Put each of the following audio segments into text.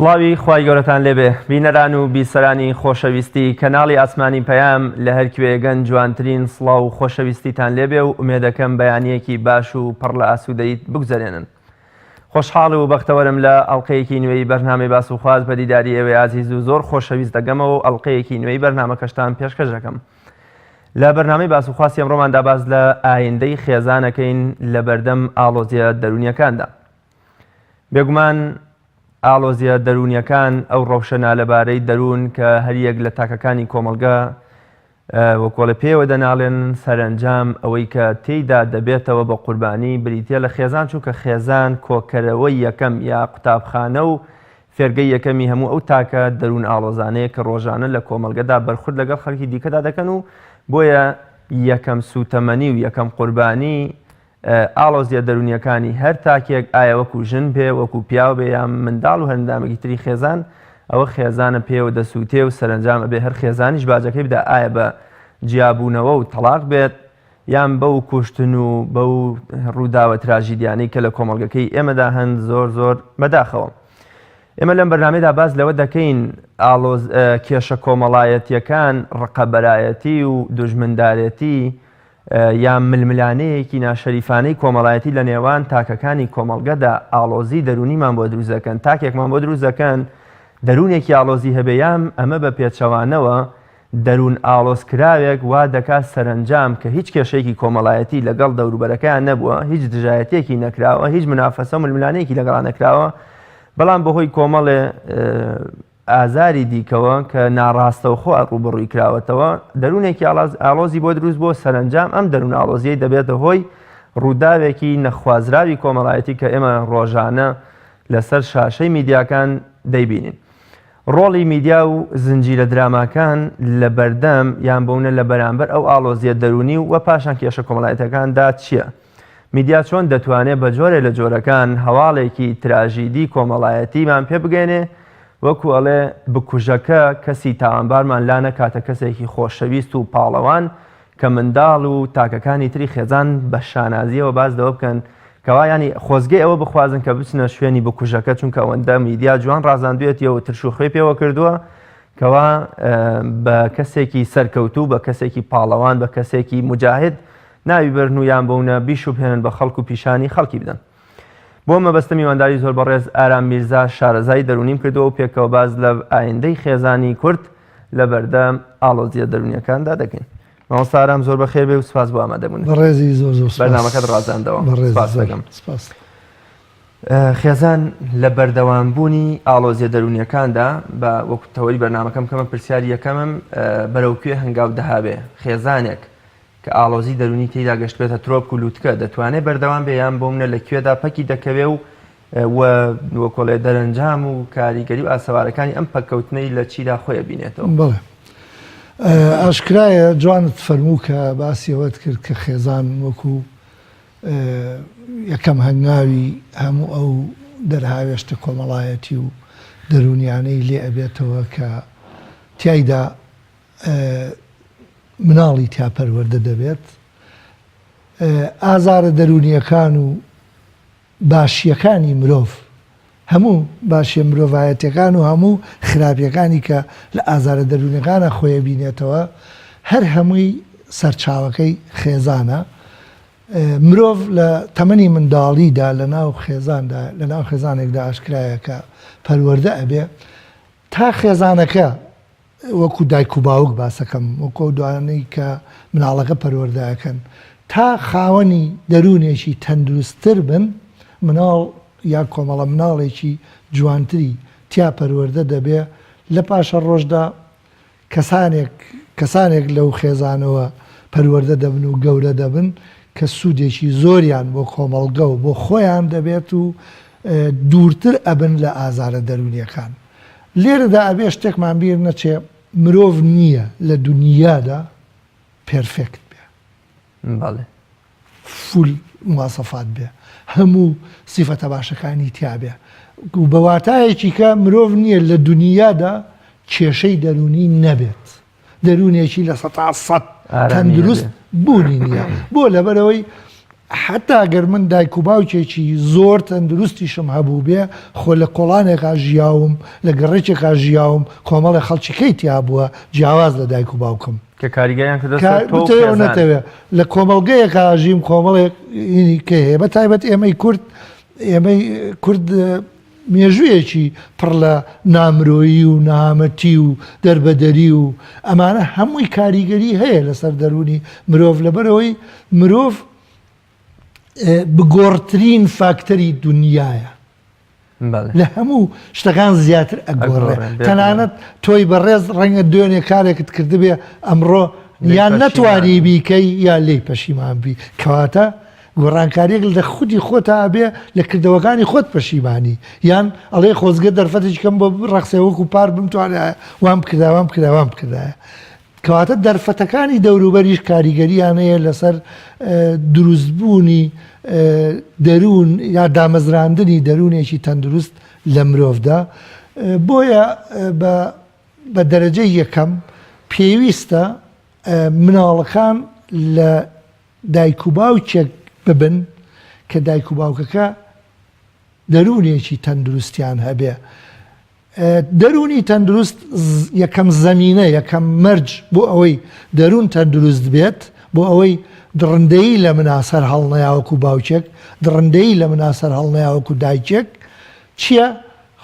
سڵاوی خوای گەورەتان لێبێ بینەران و بیسەرانی خۆشەویستی کەناڵی ئاسمانی پەیام لە هەر کوێگەن جوانترین سڵاو و خۆشەویستیتان لێبێ و ئومێدەکەم بەیانیەکی باش و پڕ لە ئاسوودەیت بگوزەرێنن. خۆشحاڵ و بەختەوەرم لە ئەڵقەیەکی نوێی بەرنامەی باس و خواست بە دیداری ئێوەی ئازیز و زۆر خۆشەویست دەگەمەوە و ئەڵقەیەکی نوێی بەرنامەکەشتان پێشکەش دەکەم. لە بەرنامەی باس و خواستی ئەمڕۆماندا باس لە ئایندەی خێزانەکەین لە بەردەم ئاڵۆزیە دەروونیەکاندا. بێگومان ئاڵۆزیە دەروونیەکان ئەو ڕەوشە نالەبارەی دەروون کە هەریەک لە تاکەکانی کۆمەڵگە وەکۆڵێ پێوە دەناڵێن سەرەنجام ئەوەی کە تێیدا دەبێتەوە بە قوربانی بریتە لە خێزان چونکە خێزان کۆکەرەوەی یەکەم یا قوتابخانە و فێرگەی یەکەمی هەموو ئەو تاکە دەروون ئاڵۆزانەیە کە ڕۆژانە لە کۆمەڵگەدا بەرخورد لەگەڵ خەڵکی دیکەدا دەکەن و بۆیە یەکەم سووتەمەنی و یەکەم قوربانی ئاڵۆزیە دەروونیەکانی هەر تاکێک ئایا وەکو ژن بێ وەکو پیاو بێ یان منداڵ و هەر ئەندامێکی تری خێزان ئەوە خێزانە پێوە دەسووتێ و سەرەنجام ئەبێ هەر خێزانیش باجەکەی بدا ئایا بە جیابوونەوە و تەڵاق بێت یان بەو کوشتن و بەو ڕووداوە تراژیدیانەی کە لە کۆمەڵگەکەی ئێمەدا هەن زۆر زۆر بەداخەوە. ئێمە لەم بەرنامەیەدا باس لەوە دەکەین ئاڵۆز کێشە کۆمەڵایەتیەکان ڕقەبەرایەتی و دوژمندارێتی یان ململانێیەکی ناشەریفانەی کۆمەڵایەتی لە نێوان تاکەکانی کۆمەڵگەدا ئاڵۆزی دەروونیمان بۆ دروست دەکەن، تاکێکمان بۆ دروست دەکەن دەروونێکی ئاڵۆزی هەبێ یان ئەمە بە پێچەوانەوە دەروون ئاڵۆزکراوێک وا دەکات سەرەنجام کە هیچ کێشەیەکی کۆمەڵایەتی لەگەڵ دەوروبەرەکەیان نەبووە، هیچ دژایەتییەکی نەکراوە، هیچ منافەسە و ململانێیەکی لەگەڵا نەکراوە، بەڵام بەهۆی کۆمەڵێ ئازاری دیکەوە کە ناڕاستەوخۆ ڕووبەڕووی کراوەتەوە، دەروونێکی ئاڵۆزی بۆ دروست بووە، سەرەنجام ئەم دەروون ئاڵۆزییەی دەبێتە هۆی ڕووداوێکی نەخوازراوی کۆمەڵایەتی کە ئێمە ڕۆژانە لەسەر شاشەی میدیاکان دەیبینین. ڕۆڵی میدیا و زنجیرە دراماکان لە بەردەم یان بۆونە لە بەرامبەر ئەو ئاڵۆزییە دەروونی و پاشان کێشە کۆمەڵایەتیەکاندا چییە؟ میدیا چۆن دەتوانێ بە جۆرێ لە جۆرەکان هەواڵێکی تراژیدی کۆمەڵایەتیمان پێ بگەینێ وەکو ئەڵێ بکوژەکە کەسی تاوانبارمان لا نەکاتە کەسێکی خۆشەویست و پاڵەوان کە منداڵ و تاکەکانی تری خێزان بە شانازیەوە باس لەوە بکەن کەوا یانی خۆزگەی ئەوە بخوازن کە بچنە شوێنی بکوژەکە چونکە ئەوەندە میدیا جوان ڕازاندوێتیەوە ترش و خوێی پێوە کردووە کەوا بە کەسێکی سەرکەوتوو بە کەسێکی پاڵەوان بە کەسێکی مجاهد ناوی بەرن و یان بەونە بیشوبهێنن بە خەڵک و پیشانی خەڵکی بدەن. بۆ مەبەستە میوانداری زۆر بەڕێز ئارام میرزا شارەزای دەروونیم کردووە و پێکەوە باس لە ئایندەی خێزانی کورد لە بەردەم ئاڵۆزییە دەروونیەکاندا دەکەین. مامۆستا ئارام زۆر بەخێر بێ و سپاس بۆ ئامادەبوونت. بەڕێزی زۆر زۆر سپاس. بەرنامەکەت ڕازاندەوە. بەڕێزی سپاس زۆر دەکەم. سپاس. خێزان لە بەردەوامبوونی ئاڵۆزیە دەروونیەکاندا بە وەکو تەوەری بەرنامەکەم کەمە پرسیاری یەکەمم بەرەو کوێ هەنگاو دەهاوێ خێزانێک کە ئاڵۆزی دەروونی تێیدا گەشتبێتە ترۆپک و لوتکە، دەتوانێ بەردەوام بێ یان بۆمنە لە کوێدا پەکی دەکەوێ و و وەکۆڵێ دەرەنجام و کاریگەری و ئاسەوارەکانی ئەم پەککەوتنەی لە چیدا خۆی ئەبینێتەوە؟ بەڵێ ئاشکرایە جوانت فەرموو کە باسی ئەوەت کرد کە خێزان وەکو یەکەم هەنگاوی هەموو ئەو دەرهاوێشتە کۆمەڵایەتی و دەروونیانەی لێ ئەبێتەوە کە تیایدا مناڵی تیا پەروەردە دەبێت، ئازارە دەروونییەکان و باشییەکانی مرۆڤ، هەموو باشیە مرۆڤایەتیەکان و هەموو خراپیەکانی کە لە ئازارە دەروونیەکانا خۆی ئەبینێتەوە، هەر هەمووی سەرچاوەکەی خێزانە. مرۆڤ لە تەمەنی منداڵیدا لە ناو خێزاندا، لە ناو خێزانێکدا ئاشکرایە کە پەروەردە ئەبێ، تا خێزانەکە وەکو دایک و باوک باسەکەم وەکو ئەو دوانەی کە مناڵەکە پەروەردە ئەکەن تا خاوەنی دەروونێکی تەندروستتر بن مناڵ یا کۆمەڵە مناڵێکی جوانتری تیا پەروەردە دەبێ لە پاشەڕۆژدا کەسانێک کەسانێک لەو خێزانەوە پەروەردە دەبن و گەورە دەبن کە سوودێکی زۆریان بۆ کۆمەڵگە و بۆ خۆیان دەبێت و دوورتر ئەبن لە ئازارە دەروونیەکان. لێرەدا ئەبێ شتێکمان بیر نەچێ مرۆڤ نییە لە دونیادا perfect بێ. بەڵێ. full مواسەفات بێ هەموو سیفەتە باشەکانی تیا بێ و بە واتایەکی کە مرۆڤ نییە لە دونیادا کێشەی دەروونی نەبێت. دەروونێکی 100% ئارامی تەندروست هەبێ. بوونی نییە. بۆ لەبەرئەوەی. حەتا گەر من دایک و باوکێکی زۆر تەندروستیشم هەبووبێ، خۆ لە کۆڵانێکا ژیاوم، لە گەڕەکێکا ژیاوم، کۆمەڵێ خەڵکی کەی تیا بووە جیاواز لە دایک و باوکم. کە کاریگەریان کردە سەر تۆ و بتەوێ و خێزانت. نەتەوێ لە کۆمەڵگەیەکا ژیم کۆمەڵێک هینی کەی هەیە، بە تایبەت ئێمەی کورد، ئێمەی کورد مێژوویەکی پڕ لە نامرۆیی و نەهامەتی و دەربەدەری و ئەمانە هەمووی کاریگەری هەیە لەسەر دەروونی مرۆڤ لەبەرئەوەی مرۆڤ بگۆڕترین فاکتەری دنیایە لە هەموو شتەکان زیاتر ئەگۆڕێ تەنانەت تۆی بەڕێز ڕەنگە دوێنێ کارێکت کردبێ ئەمڕۆ یان نەتوانی بیکەی یا لێی پەشیمان بی کەواتە گۆڕانکاریەک لە خودی خۆتا ئەبێ لە کردەوەکانی خۆت پەشیمانی یان ئەڵێ خۆزگە دەرفەتێکی کەم بۆ بڕەخسێ وەکو پار بمتوانایە وام بکردایە وام بکردایە وام بکردایە کەواتە دەرفەتەکانی دەوروبەریش کاریگەریان هەیە لەسەر دروستبوونی دەروون یا دامەزراندنی دەروونێکی تەندروست لە مرۆڤدا بۆیە بە بە دەرەجەی یەکەم پێویستە مناڵەکان لە دایک و باوکێک ببن کە دایک و باوکەکە دەروونێکی تەندروستیان هەبێ. دەروونی تەندروست یەکەم زەمینە، یەکەم مەرج بۆ ئەوەی دەروون تەندروست بێت، بۆ ئەوەی دڕندەیی لە منا سەر هەڵنەیا وەکو باوکێک، دڕندەیی لە منا سەر هەڵنەیا وەکو دایکێک، چییە؟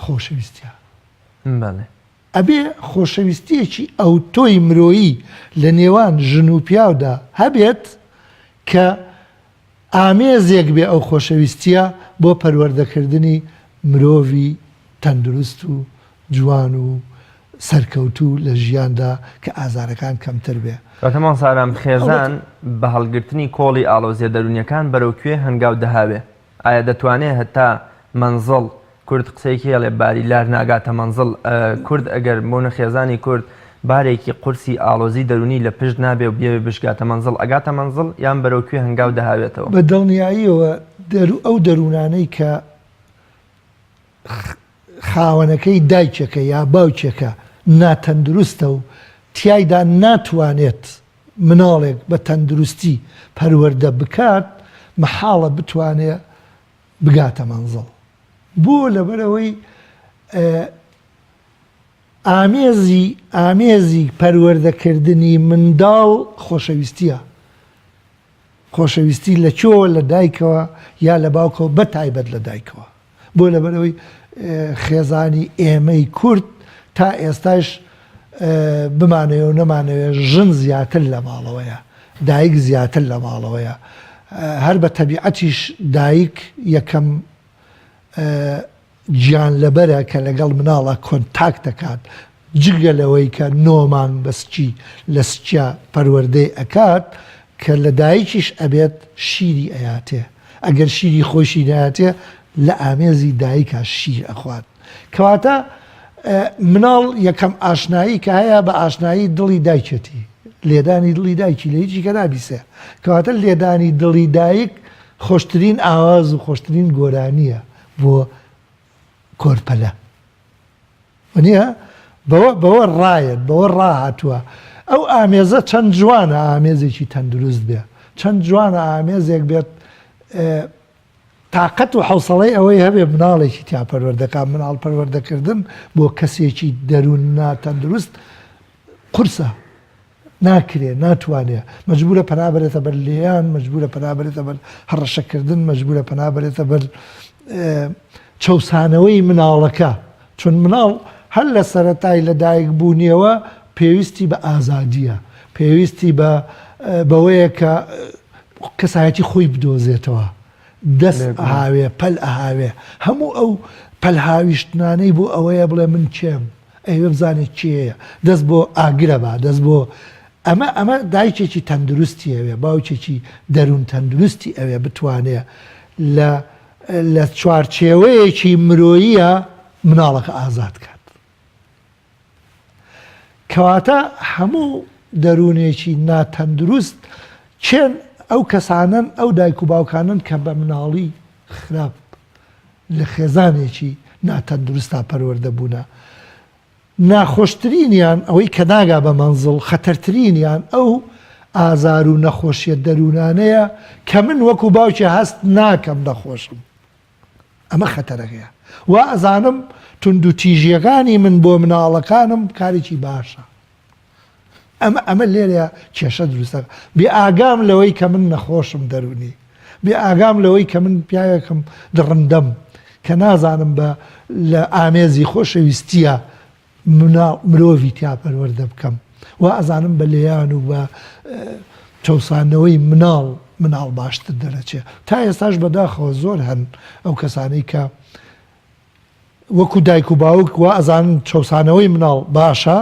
خۆشەویستیە. بەڵێ. ئەبێ خۆشەویستییەکی ئەوتۆی مرۆیی لە نێوان ژن و پیاودا هەبێت کە ئامێزێک بێ ئەو خۆشەویستییە بۆ پەروەردەکردنی مرۆڤی تەندروست و جوان و سەرکەوتوو لە ژیاندا کە ئازارەکان کەمتر بێ. کاکە مامۆستا ئارام، خێزان بە هەڵگرتنی کۆڵی ئاڵۆزییە دەروونییەکان بەرەو کوێ هەنگاو دەهاوێ؟ ئایا دەتوانێ هەتا مەنزڵ، کورد قسەیەکی هەیە ئەڵێ باری لار ناگاتە مەنزڵ، کورد ئەگەر بۆنە خێزانی کورد بارێکی قورسی ئاڵۆزی دەروونی لە پشت نابێ و بیەوێ بشگاتە مەنزڵ، ئەگاتە مەنزڵ یان بەرەو کوێ هەنگاو دەهاوێتەوە؟ بە دڵنیاییەوە ئەو دەروونانەی کە خاوەنەکەی دایکێکە یا باوکێکە ناتەندروستە و تیایدا ناتوانێت مناڵێک بە تەندروستی پەروەردە بکات مەحاڵە بتوانێ بگاتە مەنزڵ بۆ لەبەرئەوەی ئامێزی ئامێزی پەروەردەکردنی منداڵ خۆشەویستیە خۆشەویستی لە کوێوە لە دایکەوە یا لە باوکەوە بە تایبەت لە دایکەوە بۆ لەبەرئەوەی خێزانی ئێمەی کورد تا ئێستاش بمانەوێ و نەمانەوێ ژن زیاتر لە ماڵەوەیە دایک زیاتر لە ماڵەوەیە هەر بە تەبیعەتیش دایک یەکەم گیانلەبەرە کە لەگەڵ مناڵە contact دەکات جگە لەوەی کە نۆ مانگ بە سکی لە سکیا پەروەردەی ئەکات کە لە دایکیش ئەبێت شیری ئەیاتێ ئەگەر شیری خۆیشی نەیاتێ لە ئامێزی دایکا شیر ئەخوات کەواتە مناڵ یەکەم ئاشنایی کە هەیە بە ئاشنایی دڵی دایکێتی لێدانی دڵی دایکی لە هیچی کە نابیسێ کەواتە لێدانی دڵی دایک خۆشترین ئاواز و خۆشترین گۆرانیە بۆ کۆرپەلە وەنیە؟ بەوە بەوە ڕایەت بەوە ڕاهاتووە ئەو ئامێزە چەند جوانە ئامێزێکی تەندروست بێ چەند جوانە ئامێزێک بێت تاقەت و حەوسەڵەی ئەوەی هەبێ مناڵێکی تیا پەروەردەکە مناڵ پەروەردەکردن بۆ کەسێکی دەروون ناتەندروست قورسە ناکرێ ناتوانێ مەجبورە پەنا بەرێتە بەر لێیان مەجبورە پەنا بەرێتە بەر هەڕەشەکردن مەجبورە پەنا بەرێتە بەر چەوسانەوەی مناڵەکە چون مناڵ هەر لە سەرەتای لە دایک بوونیەوە پێویستی بە ئازادیە پێویستی بە بەوەیە کە کەسایەتی خۆی بدۆزێتەوە دەست ئەهاوێ پەل ئەهاوێ هەموو ئەو پەلهاویشتنانەی بۆ ئەوەیە بڵێ من کێم ئەیەوێ بزانێ کێیە دەست بۆ ئاگرە با دەست بۆ ئەمە ئەمە دایکێکی تەندروستی ئەوێ باوکێکی دەروون تەندروستی ئەوێ بتوانێ لە لە چوارچێوەیەکی مرۆییە مناڵەکە ئازاد کات کەواتە هەموو دەروونێکی ناتەندروست کێن ئەو کەسانەن ئەو دایک و باوکانن کە بە مناڵی خراپ لە خێزانێکی ناتەندروستا پەروەردە بوونە، ناخۆشترینیان ئەوەی کە ناگا بە مەنزڵ، خەتەرترینیان ئەو. ئازار و نەخۆشیە دەروونانەیە کە من وەکو باوکی هەست ناکەم نەخۆشم. ئەمە خەتەرەکەیە. وا ئەزانم توندوتیژیەکانی من بۆ مناڵەکانم کارێکی باشە. ئەمە ئەمە لێرەیا کێشە دروست دەکات. بێ ئاگام لەوەی کە من نەخۆشم دەروونی. بێ ئاگام لەوەی کە من پیاوێکم دڕندەم کە نازانم بە لە ئامێزی خۆشەویستیە مناڵ مرۆڤی تیا پەروەردە بکەم. وا ئەزانم بە لێیان و بە چەوسانەوەی مناڵ مناڵ باشتر دەرەچێ. تا ئێستاش بەداخەوە زۆر هەن ئەو کەسانەی کە وەکو دایک و باوک وا ئەزانن چەوسانەوەی مناڵ باشە،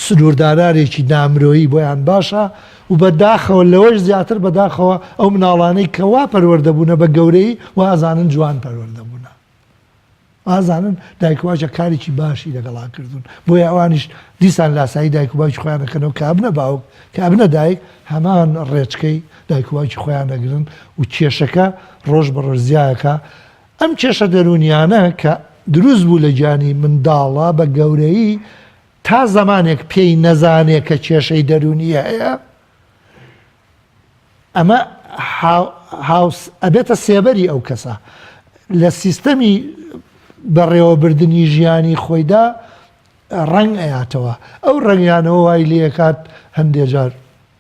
سنووردانانێکی نامرۆیی بۆیان باشە و بە داخەوە لەوەش زیاتر بەداخەوە ئەو مناڵانەی کە وا پەروەردە بوونە بە گەورەیی وا ئەزانن جوان پەروەردە بوونە. ئازانن دایک و باوکیان کارێکی باشی لەگەڵا کردوون بۆیە ئەوانیش دیسان لاسایی دایک و باوکی خۆیان ئەکەنەوە کە ئەبنە باوک کە ئەبنە دایک هەمان ڕێچکەی دایک و باوکی خۆیان ئەگرن و کێشەکە ڕۆژ بە ڕۆژ زیایەکا ئەم کێشە دەروونیانە کە دروست بوو لە گیانی منداڵا بە گەورەیی تا زەمانێک پێی نەزانێ کە کێشەی دەروونی هەیە ئەمە هاوس ئەبێتە سێبەری ئەو کەسە لە سیستەمی بەڕێوەبردنی ژیانی خۆیدا ڕەنگ ئەیاتەوە ئەو ڕەنگیانەوە وای لێکات هەندێ جار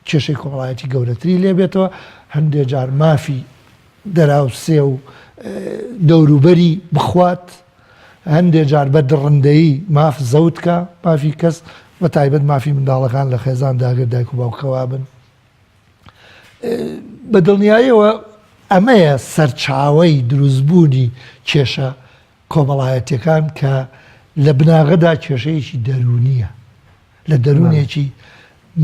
کێشەی کۆمەڵایەتی گەورەتری لێبێتەوە هەندێ جار مافی دەراوسێ و دەوروبەری بخوات هەندێ جار بە دڕندەیی ماف زەوت کا مافی کەس بە تایبەت مافی منداڵەکان لە خێزاندا گەر دایک و باوکەکە وابن بە دڵنیاییەوە ئەمەیە سەرچاوەی دروستبوونی کێشە کۆمەڵایەتیەکان کە لە بناغەدا کێشەیەکی دەروونیە لە دەروونێکی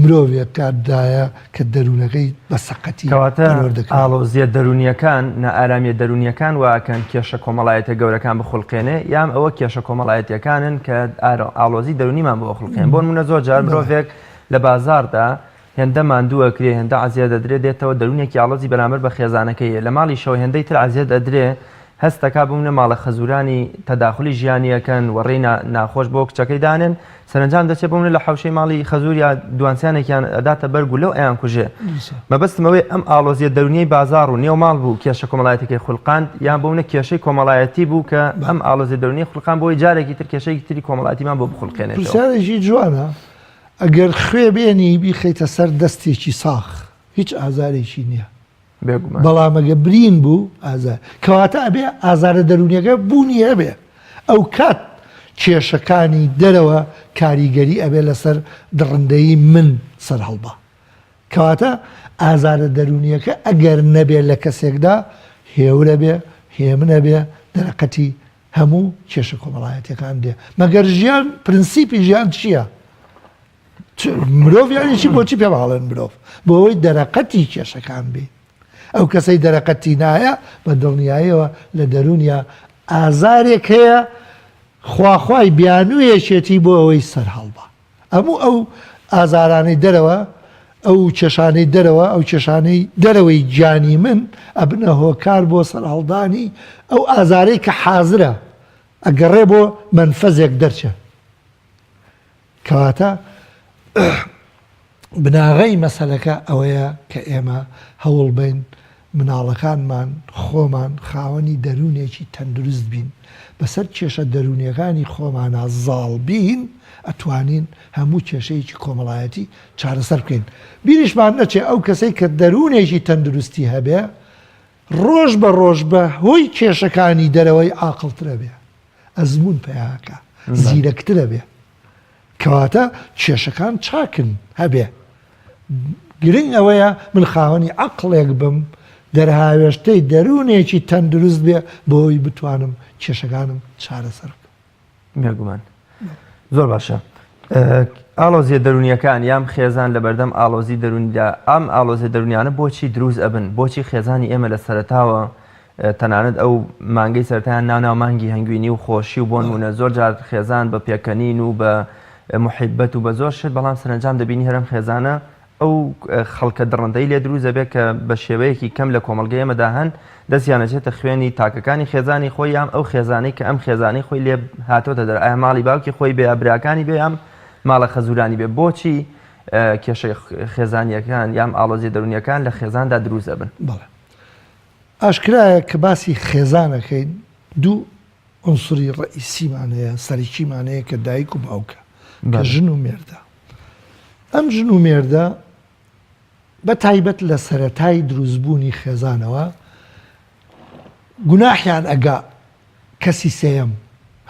مرۆڤێک کاتدایە کە دەروونەکەی بە سەقەتی کەواتە پەروەردە کراوە. ئاڵۆزییە دەروونییەکان، نائارامییە دەروونییەکان وا ئەکەن کێشە کۆمەڵایەتیە گەورەکان بخولقێنێ یان ئەوە کێشە کۆمەڵایەتیەکانن کە ئاڵۆزی دەروونیمان بۆ ئەخولقێن؟ بۆ نموونە زۆر جار بەڵێ. مرۆڤێک لە بازاڕدا هێندە ماندوو ئەکرێ، هێندە عەزیەت ئەدرێ، دێتەوە دەروونێکی ئاڵۆزی بەرامبەر بە خێزانەکەی هەیە، لە ماڵیشەوە هێندەی تر عەزیەت ئەدرێ، هەست دەکا بمنە ماڵە خەزوورانی تەداخولی ژیانی ئەکەن و ڕێی ناخۆش بۆ کچەکەی دانێن، سەرەنجام دەچێ بمنە لە حەوشەی ماڵی خەزووریا دوانسیانێکیان ئەداتە بەر گولە و ئەیانکوژێ. مەبەستم ئەوەیە ئەم ئاڵۆزییە دەروونیەی بازاڕ و نێو ماڵ بوو کێشە کۆمەڵایەتیەکەی خولقاند یان بۆ منە کێشەی کۆمەڵایەتی بوو کە ئەم ئاڵۆزیە دەروونیە خولقاند بۆ ئەوەی جارێکی تر کێشەیەکی تری کۆمەڵایەتیمان بۆ بخولقێنێتەوە. پرسیارێکی جوانە. ئەگەر خوێ بێنی بیخەیتە سەر دەستێکی ساغ هیچ ئازارێکی نییە بێگومان. بەڵام ئەگە برین بوو ئازار کەواتە ئەبێ ئازارە دەروونیەکە بوونی هەبێ ئەوکات کێشەکانی دەرەوە کاریگەری ئەبێ لەسەر دڕندەیی من سەرهەڵبا کەواتە ئازارە دەروونیەکە ئەگەر نەبێ لە کەسێکدا هێورەبێ هێمنەبێ دەرەقەتی هەموو کێشە کۆمەڵایەتیەکان دێ مەگەر ژیان پرنسیپی ژیان چییە؟ مرۆڤ یانی چی بۆچی پێماڵێن مرۆڤ بۆ ئەوەی دەرەقەتی کێشەکان بی ئەو کەسەی دەرەقەتی نایە بە دڵنیایەوە لە دەروونیا ئازارێک هەیە خواخوای بیانوویەکێتی بۆ ئەوەی سەرهەڵبا هەموو ئەو ئازارانەی دەرەوە، ئەو کێشانەی دەرەوە، ئەو کێشانەی دەرەوەی گیانی من ئەبنە هۆکار بۆ سەرهەڵدانی ئەو ئازارەی کە حازرە ئەگەڕێ بۆ مەنفەزێک دەرچێ. کەواتە بناغەی مەسەلەکە ئەوەیە کە ئێمە هەوڵ بەین مناڵەکانمان، خۆمان خاوەنی دەروونێکی تەندروست بین، بەسەر کێشە دەروونیەکانی خۆمانا زاڵ بین، ئەتوانین هەموو کێشەیەکی کۆمەڵایەتی چارەسەر بکەین. بیریشمان نەچێ ئەو کەسەی کە دەروونێکی تەندروستی هەبێ، ڕۆژ بە ڕۆژ بە هۆی کێشەکانی دەرەوەی عاقڵتر ئەبێ، ئەزموون پەیا ئەکا، زیرەکتر ئەبێ. کەواتە کێشەکان چاکن هەبێ گرنگ ئەوەیە من خاوەنی عەقڵێک بم دەرهاوێشتەی دەروونێکی تەندروست بێ بۆ ئەوەی بتوانم کێشەکانم چارەسەر بکەم. بێگومان زۆر باشە ئاڵۆزیە دەرونیەکان یان خێزان لە بەردەم ئاڵۆزی دەرونیدا ئەم ئاڵۆزیە دەرونیانە بۆچی دروست ئەبن بۆچی خێزانی ئێمە لە سەرەتاوە تەنانەت ئەو مانگەی سەرەتایان ناو ناو مانگی هەنگوینی و خۆشی و بۆ نموونە زۆر جار خێزان بە پێکەنین و بە موحیبەت و بە زۆر شت بەڵام سەرەنجام دەبینی هەرم خێزانە ئەو خەڵکە دڕندەی لێ دروست دەبێت کە بە شێوەیەکی کەم لە کۆمەڵگەی ئێمەدا هەن دەستیان ئەچێتە خوێنی تاکەکانی خێزانی خۆی یان ئەو خێزانەی کە ئەم خێزانەی خۆی لێ هاتۆتە دەر ئایا ماڵی باوکی خۆی بێ یا براکانی بێ یان ماڵە خەزورانی بێ بۆچی؟ کێشەی خێزانیەکان یان ئاڵۆزیە دەروونیەکان لە خێزاندا دروست ئەبن. بەڵێ ئاشکرایە کە باسی خێزان ئەکەین دوو عونسوری ڕەئیسیمان هەیە سەرەکیمان هەیە کە دایک و باوکە کە ژن و مێردە ئەم ژن و مێردە بە تایبەت لە سەرەتای دروستبوونی خێزانەوە گوناحیان ئەگا کەسی سێیەم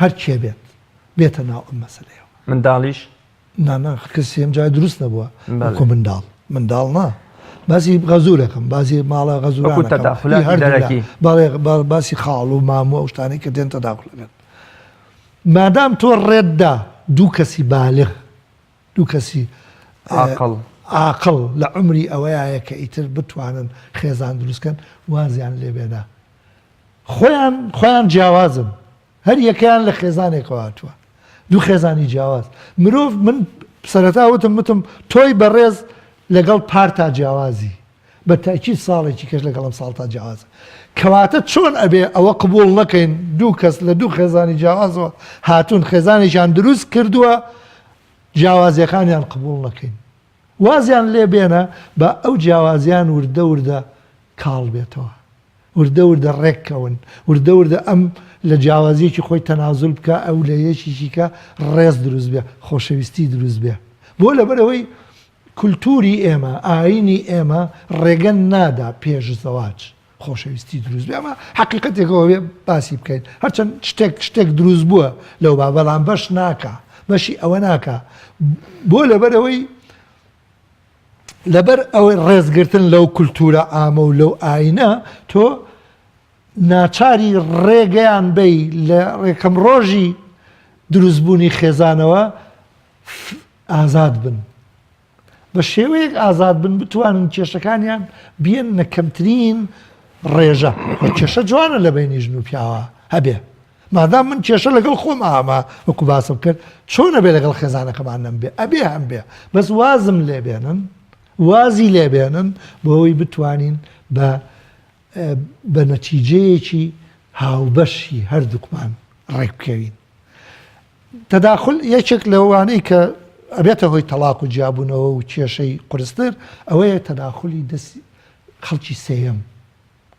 هەر کێ بێت بێتە ناو ئەم مەسەلەیەوە. منداڵیش؟ نا نا کەسی سێیەم جا دروست نەبووە وەکو منداڵ منداڵ نا باسی غەزورەکەم باسی ماڵە غەزوران بەڵێ باسی خاڵ و مام و ئەو شتانەی کە دێن تەداخلەکەن مادام تۆ ڕێتدا دوو کەسی بالغ دوو کەسی عاقڵ عاقڵ لە عومری ئەوەیایە کە ئیتر بتوانن خێزان دروست کەن وازیان لێ بێنە خۆیان خۆیان جیاوازن هەر یەکەیان لە خێزانێکەوە هاتووە دوو خێزانی جیاواز مرۆڤ من سەرەتا وتم وتم تۆی بەڕێز لەگەڵ پارتا جیاوازی بە تەئکید ساڵێکی کەش لەگەڵ ئەم ساڵتا جیاوازە. کەواتە چۆن ئەبێ ئەوە قبوڵ نەکەین دوو کەس لە دوو خێزانی جیاوازەوە هاتوون خێزانێکیان دروست کردووە جیاوازیەکانیان قبوڵ نەکەین وازیان لێ بێنە با ئەو جیاوازیان وردە وردە کاڵ بێتەوە وردە وردە ڕێک کەون وردە وردە ئەم لە جیاوازیەکی خۆی تەنازول بکا ئەو لە یەکێکی کە ڕێز دروست بێ خۆشەویستی دروست بێ بۆ لەبەرئەوەی کولتوری ئێمە، ئایینی ئێمە ڕێگە نادا پێش زەواج خۆشەویستی دروست بێ، ئەمە حەقیقەتێکەوە بێ باسی بکەین، هەرچەند شتێک شتێک دروست بووە لەو با بەڵام بەش ناکا، بەشی ئەوە ناکا، بۆ لەبەرئەوەی لەبەر ئەوەی ڕێزگرتن لەو کولتورە عامە و لەو ئایینە تۆ ناچاری ڕێگەیان بەی لە ڕێکەم ڕۆژی دروستبوونی خێزانەوە ئازاد بن بە شێوەیەک ئازاد بن بتوانن کێشەکانیان بێننە کەمترین ڕێژە کێشە جوانە لە بینی ژن و پیاوە هەبێ مادام من کێشە لەگەڵ خۆم ئاما وەکو باسم کرد چۆنە بێ لەگەڵ خێزانەکەمان نەم بێ ئەبێ هەم بێ بەس وازم لێبێنن وازی لێبێنن بۆ ئەوەی بتوانین بە بە نەتیجەیەکی هاوبەشی هەردووکمان ڕێک بکەوین. تەداخول یەکێک لەوانەی کە ئەبێتە هۆی تەڵاق و جیابوونەوە و کێشەی قورستر ئەوەیە تەداخولی دەستی خەڵکی سێیەم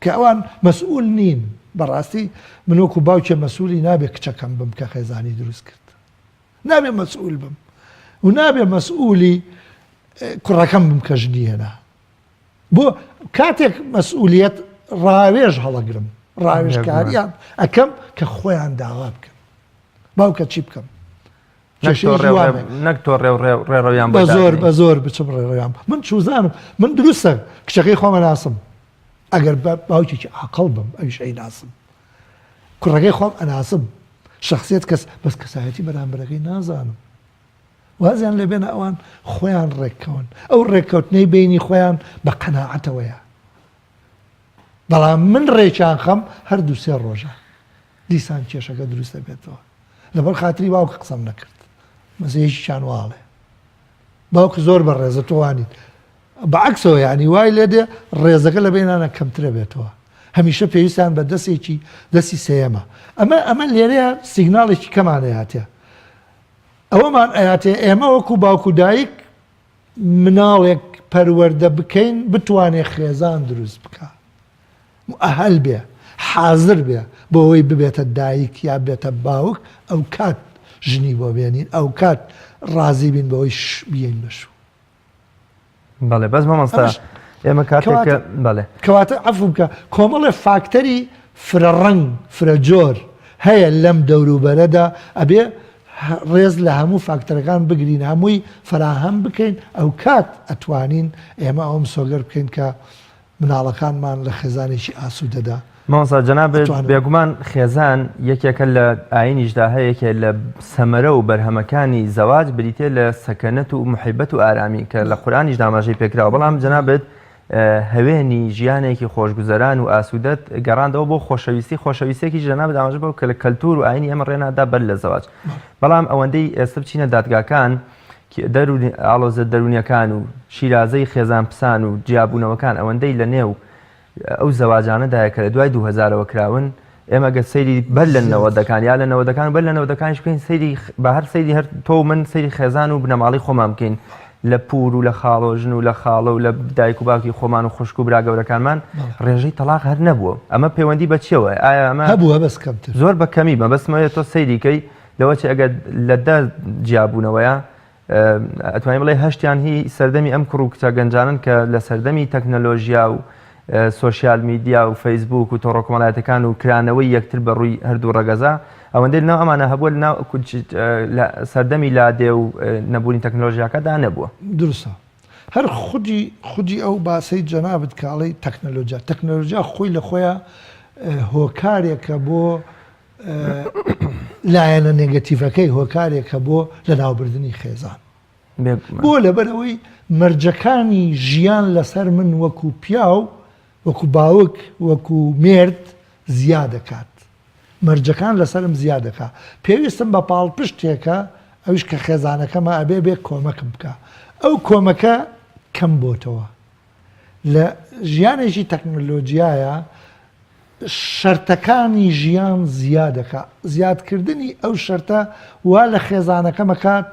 کە ئەوان مەسئول نین بەڕاستی من وەکو باوکێ مەسئولی نابێ کچەکەم بم کە خێزانی دروست کرد نابێ مەسئول بم و نابێ مەسئولی کوڕەکەم بم کە ژنی هێنا بۆ کاتێک مەسئولیت ڕاوێژ هەڵەگرم ڕاوێژکاریان ئەکەم کە خۆیان داوا بکەن باوکە چی بکەم نەک تۆ ڕێڕەویان بە زۆر بە زۆر بچم ڕێڕەویان من چوزانم من دروستە کچەکەی خۆمە ناسم ئەگەر باوکێکی عقل بم ئەویش ئەی ناسم کوڕەکەی خۆم ئەناسم شخصیت کەس بەس کەسایەتی بەرامبەرەکەی نازانم وازیان لێ بێنە ئەوان خۆیان ڕێککەون ئەو ڕێککەوتنەی بینی خۆیان بە قەناعەتەوەیە بەڵام من ڕێکیان خەم هەر دوو سێ ڕۆژە دیسان کێشەکە دروست دەبێتەوە لەبەر خاتری باوکە قسەم نەکرد مەسەیەکیان واڵێ باوکە زۆر بە ڕێزە تۆوانیت بەعکسەوە یعنی وای لێ دێ ڕێزەکە لە بینانە کەمترە بێتەوە هەمیشە پێویستیان بە دەستێکی دەستی سێیەمە ئەمە ئەمە لێرەیە سیگناڵێکی کەمانە هاتێ ئەوەمان ئەیاتێ ئێمە وەکو باوک و دایک مناڵێک پەروەردە بکەین بتوانێ خێزان دروست بکا موئەهەل بێ حازر بێ بۆ ئەوەی ببێتە دایک یا بێتە باوک ئەوکات ژنی بۆ بێنین ئەوکات ڕازی بین بەوەی بیەین بە شوو. بەڵێ بەس مامۆستا ئێمە کاتێک بەڵێ کەواتە عەفو بکە کۆمەڵێ فاکتەری فرە ڕەنگ فرە جۆر هەیە لەم دەوروبەرەدا ئەبێ ڕێز لە هەموو فاکتەرەکان بگرین هەمووی فەراهەم بکەین ئەوکات ئەتوانین ئێمە ئەوە مسۆگەر بکەین کە مناڵەکانمان لە خێزانێکی ئاسوودەدا مامۆستا جەنابت بێگومان خێزان یەکێکە لە ئاینیشدا هەیە یەکێ لە سەمەرە و بەرهەمەکانی زەواج بریتە لە سەکەنەت و محیبەت و ئارامی کە لە قورئانیشدا ئاماژەی پێکراوە بەڵام جەنابت هەوێنی ژیانێکی خۆشگوزەران و ئاسوودەت گەڕاندەوە بۆ خۆشەویستی خۆشەویستێکی جەنابت ئاماژە بەو کە لە کەلتور و ئاینی ئێمە ڕێنادا بەر لە زەواج بەڵام ئەوەندەی ئێستا بچینە دادگاکان ئاڵۆزە دەروونیەکان و شیرازەی خێزان پسان و جیابوونەوەکان ئەوەندەی لە نێو ئەو زەواجانەدایە کە لە دوای 2000ەوە کراون، ئێمە گەر سەیری بەر لە نەوەدەکان یا لە نەوەدەکان و بەر لە نەوەدەکانیش بکەین سەیری بە هەر سەیری هەر تۆ و من سەیری خێزان و بنەماڵەی خۆمان بکەین. لە پوور و لە خاڵۆژن و لە خاڵە و لە دایک و باوکی خۆمان و خوشک و برا گەورەکانمان ڕێژەی تەڵاق هەر نەبووە. ئەمە پەیوەندی بە چیەوە؟ ئایا ئەمە هەبووە بەس کەمتر. زۆر بە کەمی مەبەستمەوەیە تۆ سەیری کەی لەوە چێ ئەگەر لە دە جیابوونەوەیە ئەتوانی بڵێ هەشتیان هی سەردەمی ئەم کوڕ و کچە گەنجانن کە لە سەردەمی تەکنەلۆژیا و سۆشیال میدیا و فەیسبوک و تۆڕە کۆمەڵایەتەکان و کرانەوەی یەکتر بە ڕووی هەردوو ڕەگەزا ئەوەندەی لەناو ئەمانە هەبووە لەناو لە سەردەمی لادێ و نەبوونی تەکنەلۆژیاکەدا نەبووە. دروستە هەر خودی خودی ئەو باسەی جەنابت کە ئەڵێی تەکنەلۆژیا تەکنەلۆژیا خۆی لە خۆیا هۆکارێکە بۆ لایەنە نێگەتیڤەکەی هۆکارێکە بۆ لەناوبردنی خێزان. بۆ لەبەرئەوەی مەرجەکانی ژیان لەسەر من وەکو پیاو وەکو باوک وەکو مێرد زیا دەکات مەرجەکان لەسەرم زیا دەکا پێویستم بە پاڵپشتێکە ئەویش کە خێزانەکەمە ئەبێ بێ کۆمەکم بکا ئەو کۆمەکە کەم بۆتەوە لە ژیانێکی تەکنەلۆجیایە شەرتەکانی ژیان زیا دەکا زیادکردنی ئەو شەرتە وا لە خێزانەکەم ئەکات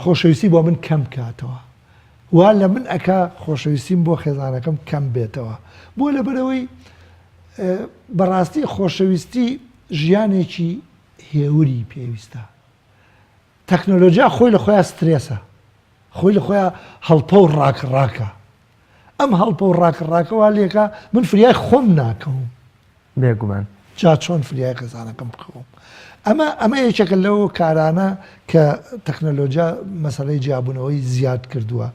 خۆشەویستی بۆ من کەم بکاتەوە وا لە من ئەکا خۆشەویستیم بۆ خێزانەکەم کەم بێتەوە بۆ لەبەرەوەی بەڕاستی خۆشەویستی ژیانێکی هێوری پێویستە تەکنۆلۆژیا خۆی لە خۆیان سترێسە خۆی لە خۆیان هەڵپە و ڕاکڕاکە ئەم هەڵپە و ڕاکڕاکە وا لێکا من فریای خۆم ناکەوم بێگومان. جا چۆن فریای خێزانەکەم بکەوم؟ ئەمە ئەمە یەکێکە لەو کارانە کە تەکنەلۆجیا مەسەلەی جیابوونەوەی زیاد کردووە.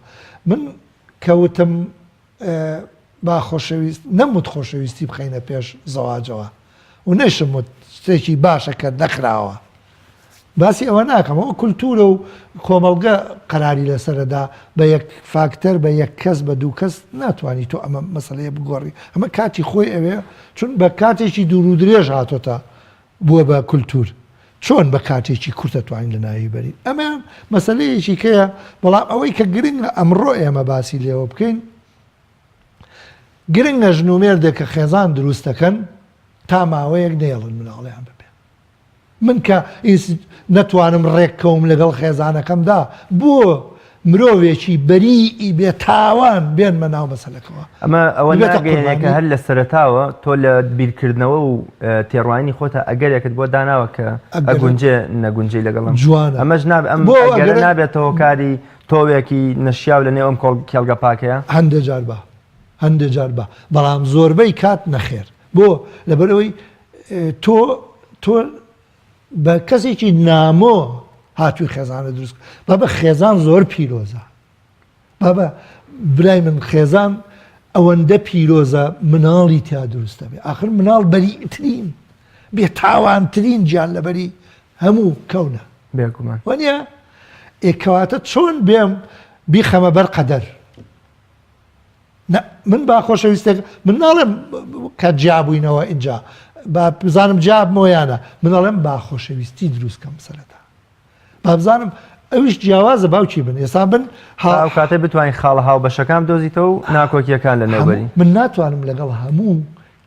من کە وتم با خۆشەویست نەموت خۆشەویستی بخەینە پێش زەواجەوە و نەیشم وت شتێکی باشە کە نەخراوە. باسی ئەوە ناکەم ئەوە کولتوورە و کۆمەڵگە قەراری لەسەرەدا بە یەک فاکتەر بە یەک کەس بە دوو کەس ناتوانانی تۆ ئەمە مەسلەیە بگۆڕی ئەمە کاتی خۆی ئەوێ چون بە کاتێکی دوور و درێژ هاتۆتە بووە بە کولتوور چۆن بە کاتێکی کورتە توانین لە ناوی بەرین ئەمە مەسلەیەکی کەیە بەڵام ئەوەی کە گرنگە ئەمڕۆ ئێمە باسی لێوە بکەین گرنگە ژن و مێردێک کە خێزان دروست دەکەن تا ماوەیەک نێڵن مناڵیان ببێ من کە نەتوانم ڕێک کەوم لەگەڵ خێزانەکەمدا بۆ مرۆڤێکی بەریئی بێ تاوان بێنمە ناو مەسەلەکەوە؟ ئەمە ئەوە ناگەیەنێ کە هەر لە سەرەتاوە تۆ لە بیرکردنەوە و تێڕوانینی خۆتا ئەگەرێکت بۆ داناوە کە ئەگونجێ نەگونجێی لەگەڵ ئەم جوانە ئەمەش ناب ئەم ئەگەرە نابێتە هۆکاری تۆوێکی نەشیاو لە نێو ئەم کێڵگە پاکەیە؟ هەندێ جار با هەندێ جار با بەڵام زۆربەی کات نەخێر بۆ؟ لەبەرئەوەی تۆ تۆ بە کەسێکی نامۆ هاتووی خێزانە دروست بابە خێزان زۆر پیرۆزە بابە برای من خێزان ئەوەندە پیرۆزە مناڵی تیا دروستە بێ آخر مناڵ بەریترین بێتاوانترین گیان لەبەری هەموو کەونە بێگومان وەنیە ئێکەواتە چۆن بێم بیخەمە بەر قەدەر نا من با خۆشەویستێک من ناڵێم کە جیابووینەوە ئینجا با بزانم جیابمەوە یانە من ئەڵێم با خۆشەویستی دروست کەم سەرەتا با بزانم ئەویش جیاوازە باوکی بن ئێستا بن ئەو کاتێ بتوانین خاڵە هاوبەشەکان بدۆزیتەوە و ناکۆکییەکان لەنێوبەری. من ناتوانم لەگەڵ هەموو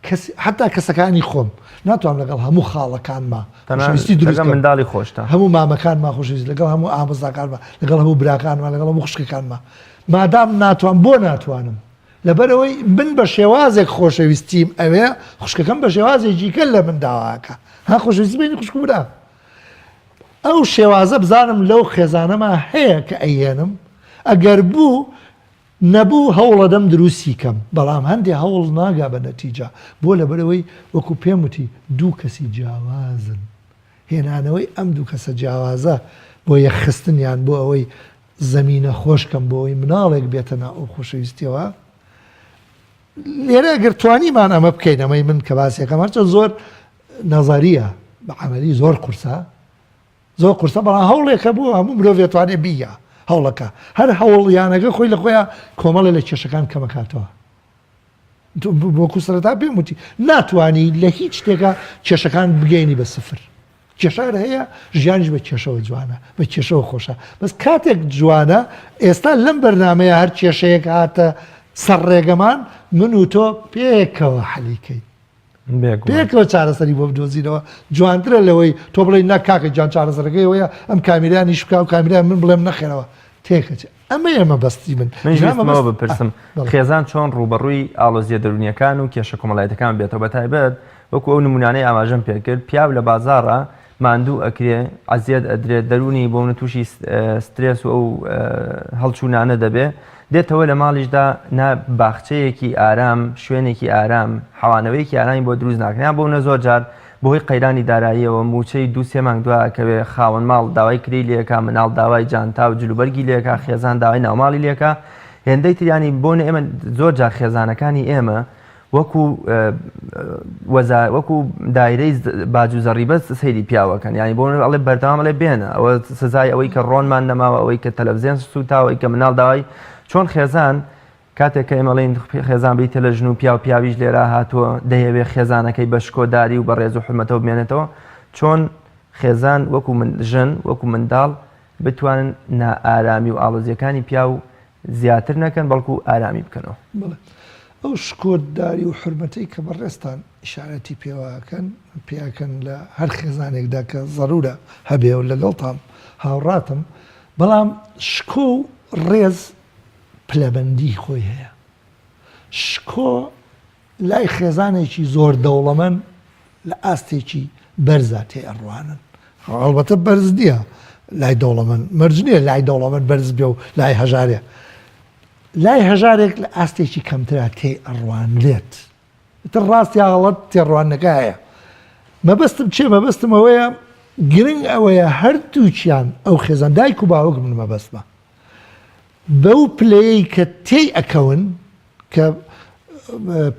کەس حتا کەسەکانی خۆم ناتوانم لەگەڵ هەموو خاڵەکانما خۆشەویستی دروست کەم منداڵی خۆشتە هەموو مامەکانما خۆشەویست لەگەڵ هەموو ئامۆزاکانما لەگەڵ هەموو براکانما لەگەڵ هەموو خوشکەکانما مادام ناتوان بۆ ناتوانم لەبەرئەوەی من بە شێوازێک خۆشەویستیم ئەوێ خوشکەکەم بە شێوازێکی کە لە من داواکە ها خۆشەویستی بینی خوشک و برا ئەو شێوازە بزانم لەو خێزانەما هەیە کە ئەیهێنم ئەگەر بوو نەبوو هەوڵەدەم دروستی کەم بەڵام هەندێ هەوڵ ناگا بە نەتیجە بۆ لەبەرئەوەی وەکو پێم وتی دوو کەسی جیاوازن هێنانەوەی ئەم دوو کەسە جیاوازە بۆ یەکخستنیان بۆ ئەوەی زەمینە خۆش کەم بۆ ئەوەی مناڵێک بێتە ناو ئەو خۆشەویستیەوە لێرە گەر توانیمان ئەمە بکەین ئەمەی من کە باسیەکەم هەرچە زۆر نەزەریە بە عەمەلی زۆر قورسە زۆر قورسە بەڵام هەوڵێکە بۆ هەموو مرۆڤێ توانێ بیگا هەوڵەکە هەر هەوڵ یانەکە خۆی لە خۆیان کۆمەڵێ لە کێشەکان کەمەکاتەوە وەکو سەرەتا پێم وتی ناتوانی لە هیچ شتێکا کێشەکان بگەینی بە سفر کێشار هەیە ژیانیش بە کێشەوە جوانە بە کێشەوە خۆشە بەس کاتێک جوانە ئێستا لەم بەرنمەیە هەر کێشەیەک هاتە سەر ڕێگەمان من و تۆ پێکەوە حەلیکەین. پێکەوە چارەسەری بۆ بدۆزینەوە جوانترە لەوەی تۆ بڵێی نا کاکە گیان چارەسەرەکەی ئەوەیە ئەم کامیرایان ئیش بکا و کامیرای من بڵێم نەخێرەوە تێکەچێ ئەمەیە مەبەستی من. منیش ویستم ئەوە بپرسم خێزان چۆن ڕووبەڕووی ئاڵۆزییە دەروونییەکان و کێشە کۆمەڵایەتیەکان بێتەوە بەتایبەت وەکو ئەو نموونانەی ئاماژەم پێکرد پیاو لە بازاڕا ماندوو ئەکرێ عەزیەت ئەدرێت دەروونی بۆ منە تووشی سترێس و ئەو هەڵچوونانە دەبێ دێتەوە لە ماڵیشدا نا باخچەیەکی ئارام شوێنێکی ئارام حەوانەوەیەکی ئارامی بۆ دروست ناکرێ یان بۆ منە زۆر جار بەهۆی قەیرانی داراییەوە مووچەی دوو سێ مانگ دوا ئەکەوێ خاوەن ماڵ داوای کرێی لێکا مناڵ داوای جانتا و جلوبەرگی لێکا خێزان داوای ناوماڵی لێکا هێندەی تر یانی بۆ ئێمە زۆر جار خێزانەکانی ئێمە وەکو وەزا وەکو دایرەی باج و زەڕیبە سەیری پیاوەکەن یانی بۆ ئەڵێ بەردەوام ئەڵێ بێنە ئەوە سزای ئەوەی کە ڕۆنمان نەماوە ئەوەی کە تەلەڤزیۆن سووتاوە ئەوەی کە مناڵ داوای چۆن خێزان کاتێک کە ئێمە ئەڵێین خێزان بریتە لە ژن و پیاو پیاویش لێرە هاتووە دەیەوێ خێزانەکەی بە شکۆداری و بە ڕێز و حورمەتەوە بمێنێتەوە چۆن خێزان وەکو من ژن وەکو منداڵ بتوانن نائارامی و ئاڵۆزیەکانی پیاو زیاتر نەکەن بەڵکو ئارامی بکەنەوە. بەڵێ ئەو شکۆداری و حورمەتەی کە بەڕێزتان ئیشارەتی پێوە ئەکەن پێ ئەکەن لە هەر خێزانێکدا کە زەرورە هەبێ و لەگەڵتان هاوڕاتم بەڵام شکۆ و ڕێز پلەبەندی خۆی هەیە. شکۆ لای خێزانێکی زۆر دەوڵەمەند لە ئاستێکی بەرزا تێ ئەڕوانن. هەڵبەتە بەرز نییە لای دەوڵەمەند، مەرج نییە لای دەوڵەمەند بەرز بێ و لای هەژارێ. لای هەژارێک لە ئاستێکی کەمترا تێی ئەڕوانرێت. ئیتر ڕاست یا غەڵەت تێڕوانینەکە هەیە. مەبەستم چییە؟ مەبەستم ئەوەیە گرنگ ئەوەیە هەردووکیان ئەو خێزان دایک و باوک من مەبەستمە بەو پلەیەی کە تێی ئەکەون کە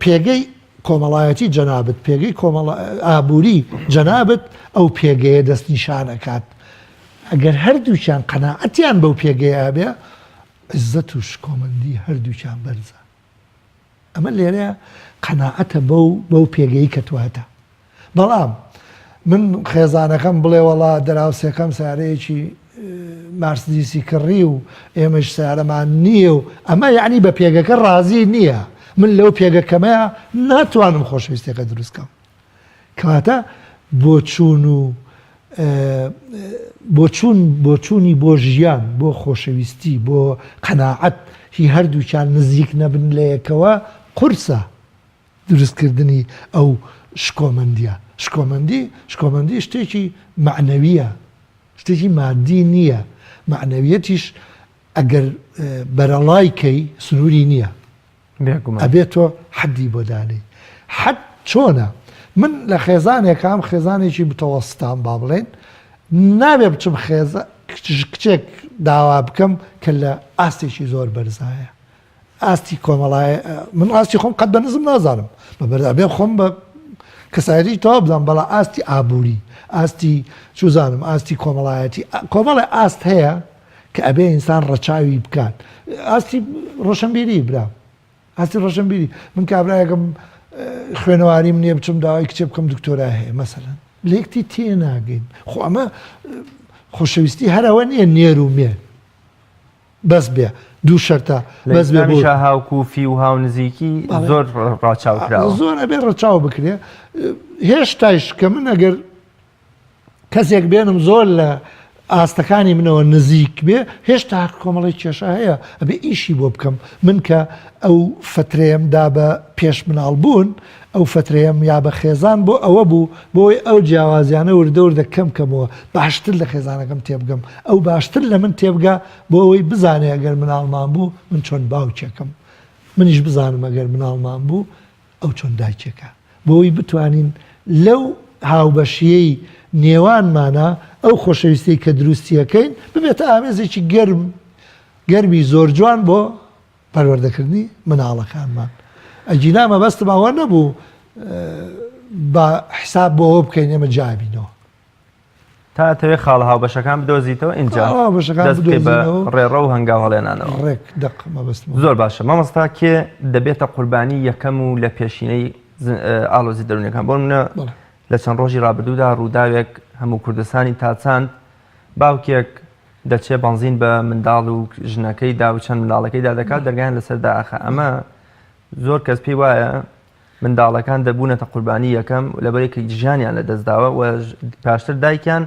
پێگەی کۆمەڵایەتی جەنابت پێگەی ئابووری جەنابت ئەو پێگەیە دەستنیشان ئەکات ئەگەر هەردووکیان قەناعەتیان بەو پێگەیە هەبێ عیزەت و شکۆمەندی هەردووکیان بەرزە ئەمە لێرە قەناعەتە بەو بەو پێگەی کە تۆ هەتە بەڵام من خێزانەکەم بڵێ وەڵا دراوسێکەم سارەیەکی مارسدیسی کڕی و ئێمەش سارەمان نییە و ئەمە یعنی بە پێگەکە ڕازی نییە من لەو پێگەکەمەیە ناتوانم خۆشەویستەکە دروستکەم کەواتە بۆچوون و بۆچوون بۆچوونی بۆ ژیان بۆ خۆشەویستی بۆ قەناعەت هی هەردووکیان نزیک نەبن لە یەکەوە قورسە دروستکردنی ئەو شکۆمەندیە شکۆمەندی شکۆمەندی شتێکی مەعنەویە شتێکی مادی نییە مەعنەویەتیش ئەگەر بەرەڵای کەی سنووری نییە بێگومان. ئەبێ تۆ حەدی بۆ دانێی. حەد چۆنە؟ من لە خێزانێکام، خێزانێکی متەوەستام با بڵێین، نابێ بچم خێزا کچێک داوا بکەم کە لە ئاستێکی زۆر بەرزایە. ئاستی کۆمەڵایە من ئاستی خۆم قەت بە نزم نازانم. بە بەرز ئەبێ خۆم بە کەسایەتی تەواو بزانم بەڵام ئاستی ئابووری، ئاستی چوزانم، ئاستی کۆمەڵایەتی، کۆمەڵێ ئاست هەیە کە ئەبێ ئینسان ڕەچاوی بکات ئاستی ڕۆشنبیری برا ئاستی ڕۆشنبیری من کابراەکەم خوێنەواریم نییە بچم داوای کچێ بکەم دکتۆرا هەیە مەسەلەن لێکتی تێناگەین خۆ ئەمە خۆشەویستی هەرەوە نییە نێر و مێ بەس بێ دوو شەرتە بەس بێ هاوکوفی و هاونزیکی زۆر ڕاچاو زۆر ئەبێ ڕەچاو بکرێ هێشتایش کە من ئەگەر کەسێک بێنم زۆر لە ئاستەکانی منەوە نزیک بێ هێشتا هەر کۆمەڵی کێشە هەیە ئەبێ ئیشی بۆ بکەم من کە ئەو فترەیەم دا بە پێش مناڵ بوون ئەو فترەیەم یا بە خێزان بۆ ئەوە بوو بۆی ئەو جیاوازیانە وردە وردە کەم کەمەوە باشتر لە خێزانەکەم تێبگەم ئەو باشتر لە من تێبگا بۆ ئەوەی بزانێ ئەگەر مناڵمان بوو من چۆن باوکێکم منیش بزانم ئەگەر مناڵمان بوو ئەو چۆن دایکێکە بۆ ئەوەی بتوانین لەو هاوبەشییەی نێوانمانا ئەو خۆشەویستیەی کە دروستیەکەین ببێتە ئامێزێکی گەرم گەرمی زۆر جوان بۆ پەروەردەکردنی مناڵەکانمان ئەگینا مەبەستم ئەوە نەبوو با حساب بۆ ئەوە بکەین ئێمە جیابینەوە. تا ئەتەوێ خاڵە هاوبەشەکان بدۆزیتەوە ئینجا دەست بکەی بە ڕێڕەو و هەنگاو هەڵێنانەوە. ڕێک دەق مەبەستم. زۆر باشە مامۆستا کێ دەبێتە قوربانی یەکەم و لە پێشینەی ئاڵۆزی دەروونیەکان بۆ منە لە چەند ڕۆژی ڕابردوودا ڕووداوێک هەموو کوردستانی تاچاند باوکێک دەچێ بەنزین بە منداڵ و ژنەکەی دا و چەند منداڵەکەیدا دەکات دەرگایان لەسەر داخە ئەمە زۆر کەس پێی وایە. منداڵەکان دەبوونەتە قوربانی یەکەم لەبەرەی کە ژیانیان لەدەستداوە و پاشتر دایکیان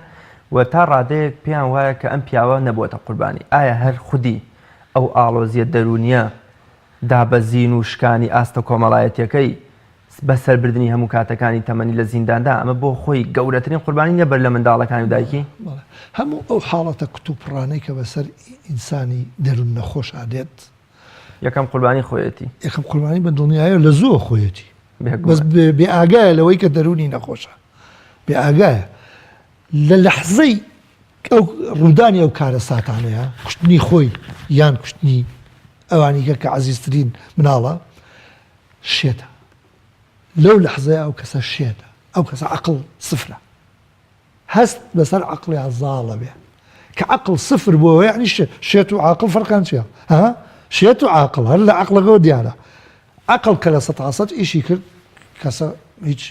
و تا ڕادەیەک پێیان وایە کە ئەم پیاوە نەبووەتە قوربانی. ئایا هەر خودی ئەو ئاڵۆزییە دەروونییە، دابەزین و شکانی ئاستە کۆمەڵایەتییەکەی، بەسەربردنی هەموو کاتەکانی تەمەنی لە زینداندا، ئەمە بۆ خۆی گەورەترین قوربانی نییە بەر لە منداڵەکانی و دایکی؟ بەڵێ. هەموو ئەو حاڵەتە کتوپڕانەی کە بەسەر ئینسانی دەروون نەخۆشا دێت، یەکەم قوربانی خۆیەتی. یەکەم قوربانی بە دڵنیایەوە لە زووە خۆیەتی. بەس بێ ئاگایە لەوەی کە دەروونی نەخۆشە. بێ ئاگایە. لە لەحزەی ئەو ڕوودانی ئەو کارەساتانەیە، کوشتنی خۆی یان کوشتنی ئەوانیکە کە عەزیزترین مناڵە، شێتە. لەو لەحزەیە ئەو کەسە شێتە. ئەو کەسە عەقڵ سفرە. هەست بەسەر عەقڵیا زاڵە بێ. کە عەقڵ سفر بووەوە یەعنی شێت و عاقڵ فەرقیان چیە؟ ها؟ شێت و عاقڵ هەر لە عەقڵەکەوە دیارە. عەقڵ کە لە سەتاسەد ئیشی کرد کەسە هیچ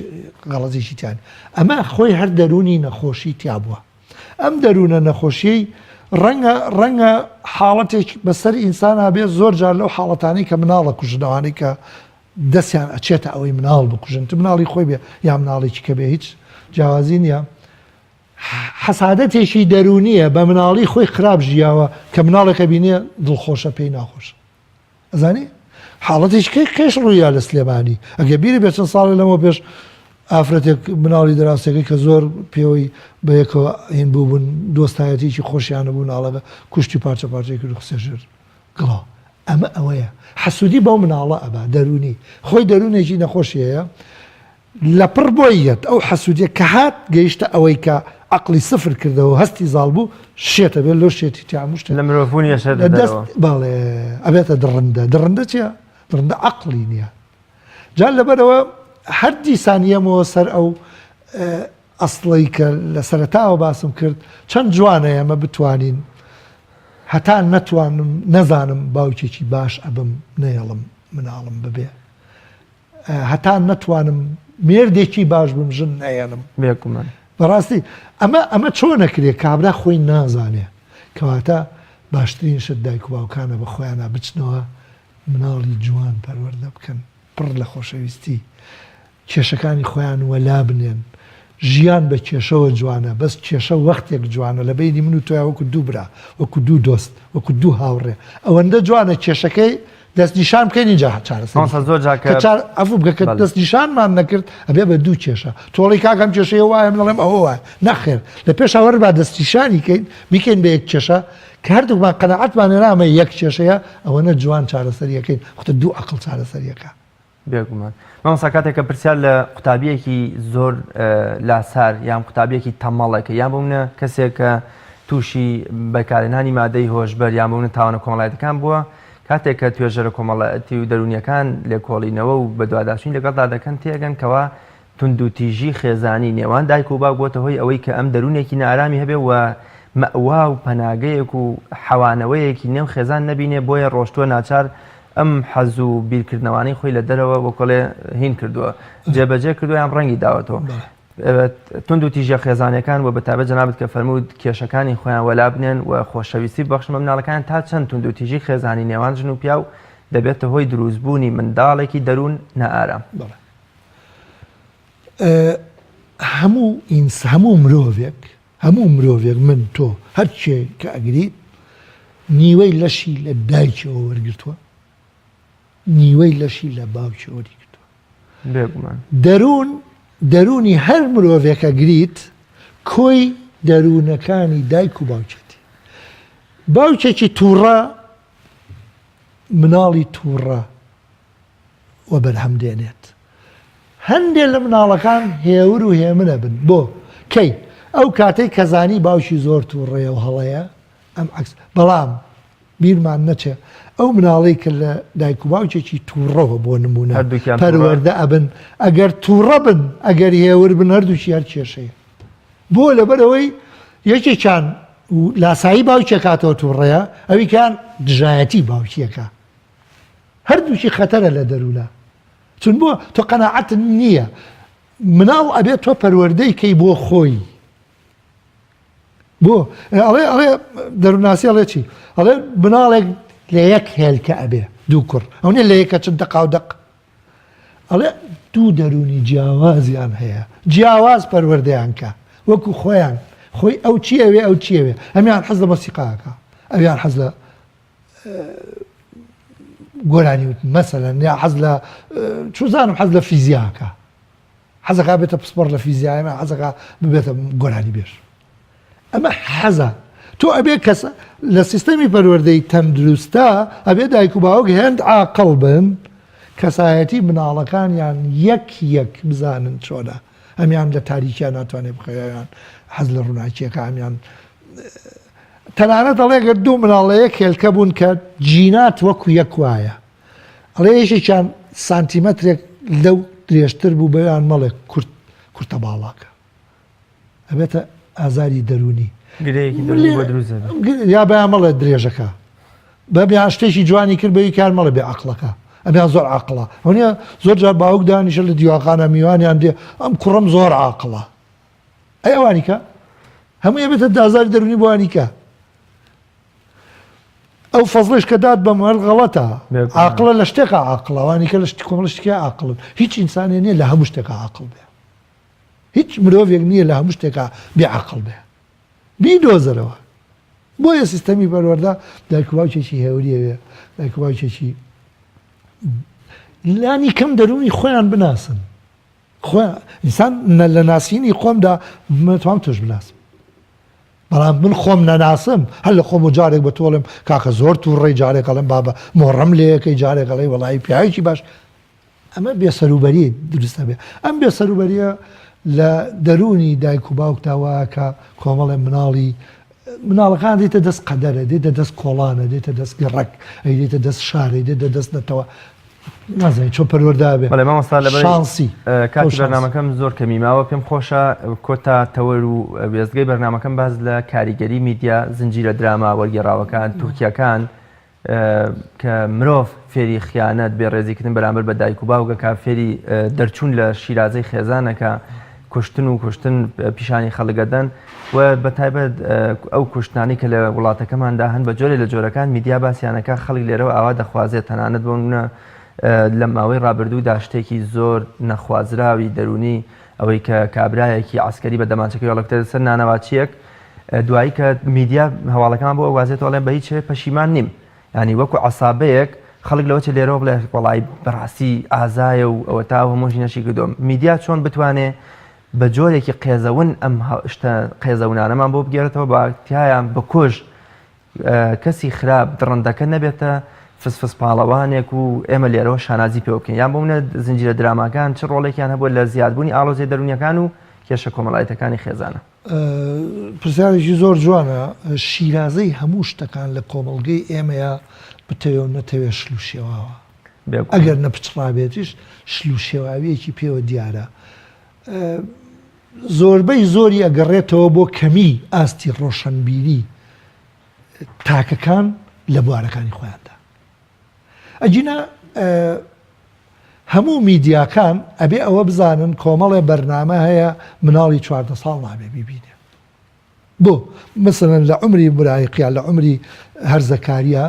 غەڵەتێکی تیا نیە. ئەمە خۆی هەر دەروونی نەخۆشی تیا بووە. ئەم دەروونە نەخۆشیەی ڕەنگە ڕەنگە حاڵەتێک بەسەر ئینسانا بێ زۆر جار لەو حاڵەتانەی کە مناڵە کوژن ئەوانەی کە دەستیان ئەچێتە ئەوەی مناڵ بکوژن چ مناڵی خۆی بێ یا مناڵێکی کە بێ هیچ جیاوازی نییە حەسادەتێکی دەروونیە بە مناڵی خۆی خراپ ژیاوە کە مناڵێکە بینێ دڵخۆشە پێی ناخۆشە ئەزانی حاڵەتێکی کەی کەش ڕوویا لە سلێمانی ئەگە بیری بێ چەند ساڵێ لەمەوە پێش ئافرەتێک مناڵی دراوسێکەی کە زۆر پێوەی بەیەکەوە هین بووبوون دۆستایەتیی خۆشیانە بوو مناڵەکە کوشتی پارچە پارچەی کرد و خستە ژێر گڵاو ئەمە ئەوەیە حەسوودی بەو مناڵە ئەبا دەروونی خۆی دەروونێکی نەخۆشی هەیە لەپڕ بۆی یەت ئەو حەسوودیە کە هات گەیشتە ئەوەی کە عەقڵی سفر کردەوە هەستی زاڵ بوو شێتە بێت لۆ شێتی تیا هەموو شتێک لە مرۆڤبوونی ئەچێتە لە دەست دەرەوە. بەڵێ ئەبێتە دڕندە دڕندە چیە دڕندە عەقڵی نییە جا لەبەرەوە هەر دیسان یەمەوە سەر ئەو ئەسڵەی کە لە سەرەتاوە باسم کرد چەند جوانە ئێمە بتوانین هەتا نەتوانم نەزانم باوکێکی باش ئەبم نەیەڵم مناڵم ببێ هەتا نەتوانم مێردێکی باش بم ژن نەیەنم. بێگومان. بەڕاستی ئەمە ئەمە چۆن ئەکرێ کابرا خۆی نازانێ کەواتە باشترین شت دایک و باوکانە بە خۆیانا بچنەوە مناڵی جوان پەروەردە بکەن پڕ لە خۆشەویستی کێشەکانی خۆیان وەلا بنێن ژیان بە کێشەوە جوانە بەس کێشە وەختێک جوانە لە بەینی من و تۆیا وەکو دوو برا وەکو دوو دۆست وەکو دوو هاوڕێ ئەوەندە جوانە کێشەکەی دەستنیشان بکەین ئینجا چارەسەری مامۆستا زۆر جار کە چار عەفو بکە کە دەستنیشانمان نەکرد ئەبێ بە دوو کێشە تۆڵی کاک ئەم کێشەیە وایە من ئەڵێم ئەوە وایە نەخێر لە پێشا وەر با دەستنیشانی کەین بیکەین بە یەک کێشە کە هەردووکمان قەناعەتمان هێنا ئەمە یەک کێشەیە ئەوەنە جوان چارەسەریەکەین خوتە دوو عەقڵ چارەسەریەکە. بێگومان مامۆستا کاتێک کە پرسیار لە قوتابیەکی زۆر لاسار یان قوتابیەکی تەمەڵێکە یان بۆ منە کەسێک کە تووشی بەکارهێنانی مادەی هۆشبەر یان بۆ منە تاوانە کۆمەڵایەتەکان بووە کاتێک کە توێژەرە کۆمەڵایەتی و دەروونیەکان لێکۆڵینەوە و بەدواداچوون لەگەڵدا دەکەن تێگەن کەوا توندوتیژی خێزانی نێوان دایک و باوک بۆتە هۆی ئەوەی کە ئەم دەروونێکی نائارامی هەبێ و مەئوا و پەناگەیەک و حەوانەوەیەکی نێو خێزان نەبینێ بۆیە ڕۆشتووە ناچار ئەم حەز و بیرکردنەوانەی خۆی لە دەرەوە وەکۆڵێ هین کردووە جێبەجێ کردووە یان ڕەنگی داوەتەوە. توند و تیژە خێزانەکان و بەتابەت جەنابت کە فەرمووت کێشەکانی خۆیان وەلا بنێن و خۆشەویستی ببەخشن بە مناڵەکانیان تا چەند توند و تیژی خێزانی نێوان ژن و پیاو دەبێتە هۆی دروستبوونی منداڵێکی دەروون نائارام؟ بەڵێ هەموو ئینس هەموو مرۆڤێک هەموو مرۆڤێک من تۆ هەر کێ کە ئەگریت نیوەی لەشی لە دایکیەوە وەرگرتووە نیوەی لەشی لە باوکیەوە وەریگرتووە بێگومان دەروون دەروونی هەر مرۆڤێک ئەگریت کۆی دەروونەکانی دایک و باوکێتی باوکێکی تووڕە مناڵی تووڕە و بەرهەم دێنێت. هەندێ لە مناڵەکان هێور و هێمن ئەبن. بۆ؟ کەی؟ ئەو کاتەی کە زانی باوکی زۆر تووڕەیە و هەڵەیە، ئەم عەکس. بەڵام بیرمان نەچێ ئەو مناڵەی کە لە دایک و باوکێکی تووڕەوە بۆ نموونە هەردووکیان تووڕە. پەروەردە ئەبن، ئەگەر تووڕە بن، ئەگەر هێور بن هەردووکی هەر کێشەیە. بۆ؟ لەبەرئەوەی یەکێکیان لاسایی باوکی ئەکاتەوە تووڕەیە، ئەویکیان دژایەتی باوکی ئەکا. هەردووکی خەتەرە لە دەرونا چون بۆ تۆ قەناعەتت نییە مناڵ ئەبێت تۆ پەروەردەی کەی بۆ خۆی بۆ ئەڵێ ئەڵێ دەروناسی ئەڵێ چی ئەڵێ مناڵێک لە یەک هێلکە ئەبێ دوو کوڕ ئەو نیە لە یەکە چن دەقاو دەق ئەڵێ. دوو دەروونی جیاوازیان هەیە جیاواز پەروەردەیان کە وەکو خۆیان خۆی ئەو چی ئەوێ ئەو چی ئەوێ ئەمیان حەز لە مۆسیقاکە ئەویان حەز لە گۆرانی وتن مەسەلەن یا حەز لە چوزانم حەز لە فیزیاکە حەزەکا بێتە پسپۆڕ لە فیزیا ئێمە حەزەکا ببێتە گۆرانی بێژ ئەمە حەزە تۆ ئەبێ کەس لە سیستەمی پەروەردەی تەندروستە ئەبێ دایک و باوک هێند عاقڵ بن کەسایەتی مناڵەکانیان یەک یەک بزانن چۆنە ئەمیان لە تاریکیان ناتوانێت بخەوێ حەز لە ڕووناکیەکە ئەمیان تەنانەت ئەڵێ گەر دوو مناڵ لە یەک هێلکە بوون کە جینات وەکو یەک وایە ئەڵێ یەکێکیان سانتیمەترێک لەو درێژتر بوو بەویان مەڵێ کورت کورتە باڵاکە ئەبێتە ئازاری دەروونی گرەیەکی دەروونی بۆ دروست دەبێت. یا بەیان مەڵێ درێژەکە بەبیان شتێکی جوانی کرد بەوی کار مەڵێ بێ عەقڵەکە ئەمیان زۆر عاقڵە ئەوە زۆر جار باوک دانیشە لە دیواخانە میوانیان دێ ئەم کوڕم زۆر عاقڵە ئەی ئەوانی کە هەمووی ئەبێتە دازاری دەرونی بۆ ئەوانی کە ئەو فەزڵش کە داد بەم هەر غەڵەتە عاقڵە لە شتێکا عاقڵە ئەوانی کە لە شتی کۆمەڵ شتێکا عاقڵن هیچ ئینسانێ نییە لە هەموو شتێکا عاقڵ بێ هیچ مرۆڤێک نییە لە هەموو شتێکا بێ عاقڵ بێ بیدۆزەرەوە بۆیە سیستەمی پەروەردە دایک و باوکێکی هێوریەوێ دایک و باوکێکی لانی کەم دەروونی خۆیان بناسن خۆیان ئینسان لە ناسینی خۆمدا متوام تۆش بناسم بەڵام من خۆم نەناسم هەر لە خۆم و جارێک بە تۆڵم کاکە زۆر تووڕێ جارێک ئەڵێم بابە مۆڕەم لەیەکەی جارێک ئەڵێ وەڵی پیاوێکی باش ئەمە بێسەروبەری دروستە بێ ئەم بێسەروبەریە لە دەروونی دایک و باوکدا وایە کۆمەڵێ مناڵی مناڵەکان دێتە دەست قەدەرە دێتە دەست کۆڵانە دێتە دەست گەڕەک ئەی دێتە دەست شارێ دێتە دەست نەتەوە نازانین چۆن پەروەردە بێ. بەڵێ مامۆستا لەبەر شانسی کاتی بەرنامەکەم زۆر کەمی ماوە پێم خۆشە کۆتا تەوەر و وێستگەی بەرنامەکەم باس لە کاریگەری میدیا زنجیرە دراما وەرگێڕاوەکان تورکیەکان کە مرۆڤ فێری خیانەت بێڕێزیکردن بەرامبەر بە دایک و باوکەکە فێری دەرچوون لە شیرازەی خێزانەکە کوشتن و کوشتن پیشانی خەڵک ئەدەن و بە تایبەت ئەو کوشتنانی کە لە وڵاتەکەماندا هەن بە جۆرێ لە جۆرەکان میدیا باسیانەکە خەڵک لێرەوە ئاوا دەخوازێت تەنانەت بۆ نمونە لە ماوەی ڕابردوودا شتێکی زۆر نەخوازراوی دەرونی ئەوەی کە کابرایەکی عسکەری بە دەمانچەکەی هەڵەکوتێتە سەر نانەواچییەک دوایی کە میدیا هەواڵەکان بۆ ئەوازێتەوە ئەڵێن بە هیچ پەشیمان نیم ینی وەکو عسابەیەک خەڵک لەوە چ لێرەوە بڵێ وەڵی بەڕاستی ئازایە و ئەوە تا هەموو ژینەشی کردوم میدیا چۆن بتوانێ بە جۆرێکی قێزەون ئەم شتە قێزەونانەمان بۆ بگێڕێتەوە با تیایان بکوژ کەسی خراپ دڕندەکە نەبێتە فسفس پاڵەوانێک و ئێمە لێرەوە شانازی پێوە بکەین یان بۆ منە زنجیرە دراماکان چ ڕۆڵێکیان هەبووە لە زیادبوونی ئاڵۆزیە دەروونیەکان و کێشە کۆمەڵایەتەکانی خێزانە؟ پرسیارێکی زۆر جوانە شیرازەی هەموو شتەکان لە کۆمەڵگەی ئێمەیە بتەوێ و نەتەوێ شل و شێواوە ئەگەر نەپچڕابێتیش شل و شێواویەکی پێوە دیارە زۆربەی زۆری ئەگەڕێتەوە بۆ کەمی ئاستی ڕۆشەنبیری تاکەکان لە بوارەکانی خۆیاندا. ئەگینا هەموو میدیاکان ئەبێ ئەوە بزانن کۆمەڵێ بەرنامە هەیە مناڵی 14 ساڵ نابێ بیبینێ. بۆ مەسەلەن لە عومری مراهیقیا لە عومری هەرزەکاریا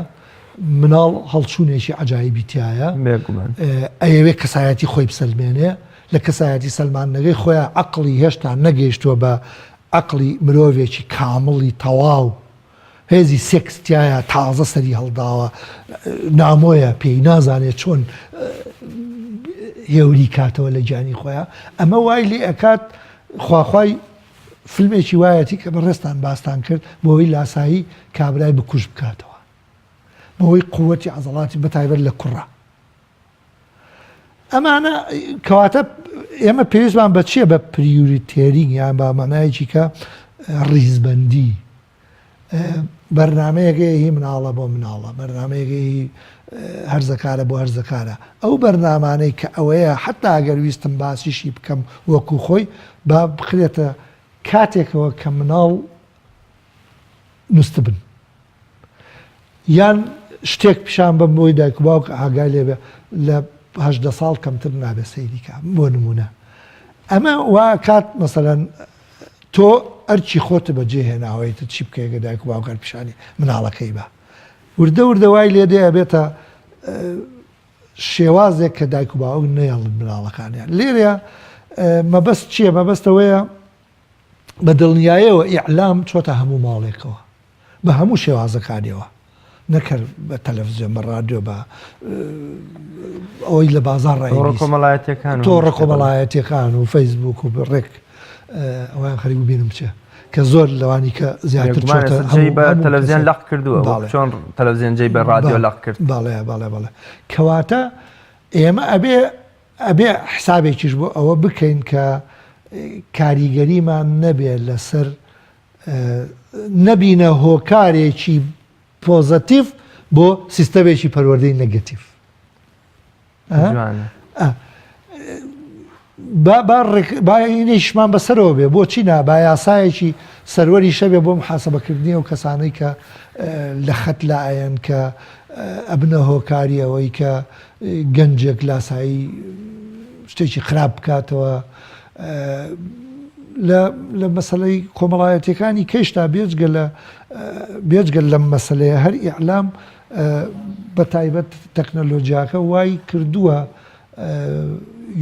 مناڵ هەڵچوونێکی عەجایبی تیایە بێگومان ئەیەوێ کەسایەتی خۆی بسەلمێنێ لە کەسایەتی سەلماندنەکەی خۆیان عەقڵی هێشتا نەگەیشتووە بە عەقڵی مرۆڤێکی کامڵی تەواو هێزی سێکس تیایە تازە سەری هەڵداوە نامۆیە پێی نازانێت چۆن هێوری کاتەوە لە گیانی خۆیان ئەمە وای لێ ئەکات خواخوای فیلمێکی وایەتی کە بەڕێزتان باستان کرد بۆ ئەوەی لاسایی کابرای بکوژ بکاتەوە بەوەی قوتی عەزەڵاتی بەتایبەت لە کوڕە ئەمانە کەواتە ئێمە پێویستمان بە چییە بە prioritering یان بە مانایەکی کە ڕیزبندی بەرنمەیەک هی مناڵە بۆ مناڵە بەرنمەیەک هی هەرزەکارە بۆ هەرزەکارە ئەو بەرنامانەی کە ئەوەیە حتا ئەگەر ویستم باسیشی بکەم وەکو خۆی با بخرێتە کاتێکەوە کە مناڵ نوستبن یان شتێک پیشان بەم بۆی دایک و باوک ئاگای لێبێ لە 18 ساڵ کەمتر نابێ سەیری کا بۆ نمونە ئەمە وا کات مەسەلەن تۆ ئەرکی خۆت بەجێ هێناوەیتە چی بکەیگە دایک و باوکار پیشانی مناڵەکەی بە وردە وردە وای لێ دێ ئەبێتە. شێوازێک کە دایک و باوک نەیەڵن مناڵەکانیان لێرە مەبەست چییە مەبەستەوەیە بە دڵنیایەوە ئیعلام چۆتە هەموو ماڵێکەوە بە هەموو شێوازەکانیەوە نەک هەر بە تەلەفزیۆن بە ڕادیۆ بە ئەوەی لە بازاڕ تۆڕە کۆمەڵایەتیەکان و تۆڕە کۆمەڵایەتیەکان و فەیسبوک و ڕێک ئەویان خەریک ببینم چێ کە زۆر لەوانی کە زیاتر چۆتە جێی بە تەلەفزیۆن لەق کردووە چۆن تەلەفزیۆن جێی بە ڕادیۆ لەق کرد بەڵێ بەڵێ بەڵێ کەواتە ئێمە ئەبێ ئەبێ حسابێکیش بۆ ئەوە بکەین کە کاریگەریمان نەبێ لەسەر نەبینە هۆکارێکی پۆزەتیڤ بۆ سیستەمێکی پەروەردەی نەگەتیڤ. با ئینیشمان بەسەرەوە بێ بۆچی نا با یاسایەکی سەروەری شەبێ بۆ محاسبەکردنی ئەو کەسانەی کە لە خەت لایەن کە ئەبنە هۆکاری ئەوەی کە گەنجێک لاسایی شتێکی خراپ بکاتەوە لە مەسەلەی کۆمەڵایەتیەکانی کەیشتا بێجگە لە بێجگە لەم مەسەلەیە هەر ئیعلام بە تایبەت تەکنەلۆجیاکە وای کردووە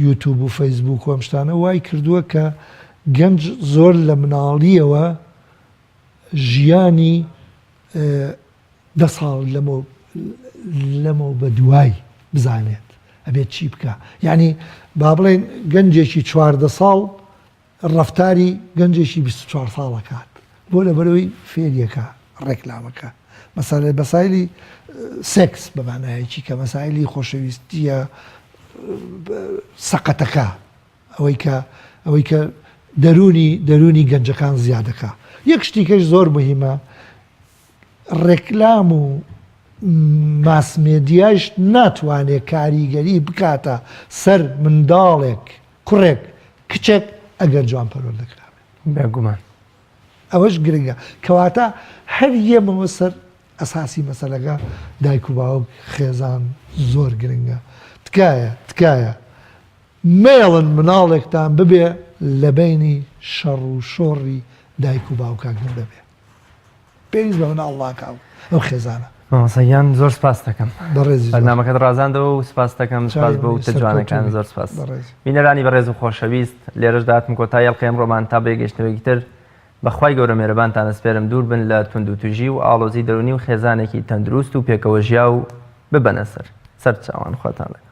یوتوب و فەیسبوک و ئەم شتانە وای کردووە کە گەنج زۆر لە مناڵیەوە ژیانی دە ساڵ لەمەو لەمەو بە دوای بزانێت ئەبێت چی بکا یعنی با بڵێن گەنجێکی 14 ساڵ ڕەفتاری گەنجێکی 24 ساڵەکات بۆ لەبەرەوەی فێریەکە ڕێکلامەکە مەسەلە مەسایلی سێکس بە مانایەکی کە مەسایلی خۆشەویستیە سەقەتەکە ئەوەی کە ئەوەی کە دەروونی دەروونی گەنجەکان زیادەکا یەک شتی کەش زۆر مهمە ڕێکلام و ماسمێدیایش ناتوانێت کاریگەری بکاتە سەر منداڵێک کوڕێک کچێک ئەگەر جوان پەروەردە کرابێت. بێگومان. ئەوەش گرنگە. کەواتە هەر یەمەوە سەر ئەساسی مەسەلەکە دایک و باوک خێزان زۆر گرنگە. تکایە تکایە مەیەڵن مناڵێکتان ببێ لە بەینی شەڕ و شۆڕی دایک و باوکا گەورە بێ. پێویست بە مناڵ ناکا و ئەو خێزانە. مامۆستا گیان زۆر سپاست دەکەم. بەڕێزی زۆر. بەرنامەکەت ڕازاندەوە و سپاست دەکەم سپاس بۆ وتە جوانەکان زۆر سپاس. بینەرانی بەڕێز و خۆشەویست لێرەشدا هاتم کۆتایی ئەڵقەی ئەمڕۆمان تا بەیەکگەیشتنەوەیەکی تر بە خوای گەورە مێرەبانتان ئەسپێرم دوور بن لە توندوتیژی و ئاڵۆزی دەروونی و خێزانێکی تەندروست و پێکەوەژیاو ببەنە سەر سەر چاوان خواتان لەگەڵ.